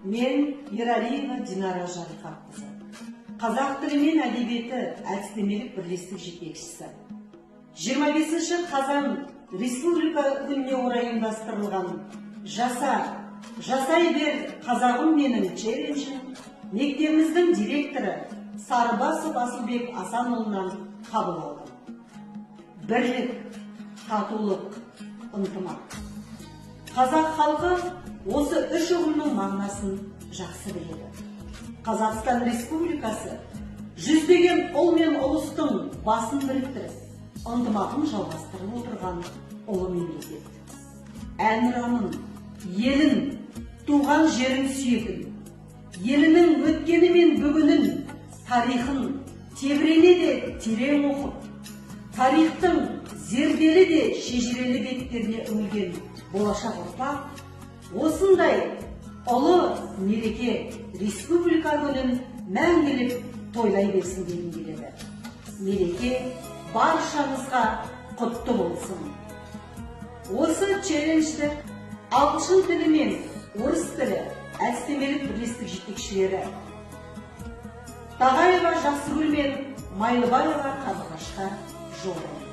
Мен Ералиева Динара Жарылқапқызы, қазақ тілі мен әдебиеті әдістемелік бірлестік жетекшісі. 25 қазан Республика күніне орай ұйымдастырылған «Жаса, жасай бер, қазағым менің» челленджін мектебіміздің директоры Сарыбасов Асылбек Асанұлынан қабыл алдым. Бірлік, татулық, ынтымақ. Қазақ халқы осы үш ұғымның мағынасын жақсы біледі. Қазақстан Республикасы жүздеген ұл мен ұлыстың басын біріктіріп, ынтымағын жалғастырып отырған ұлы мемлекет. Әнұранын, елін, туған жерін сүйетін, елінің өткені мен бүгінін, тарихын тебірене де терең оқып, тарихтың зерделі де шежірелі беттеріне үңілген болашақ ұрпақ осындай ұлы мереке, Республика күнін мәңгілік тойлай берсін дегім келеді. Мереке баршаңызға құтты болсын! Осы челленджді ағылшын тілі мен орыс тілі әдістемелік бірлестік жетекшілері Тағаева Жақсыгүл мен Майлыбаева Қарлығашқа жолдаймын.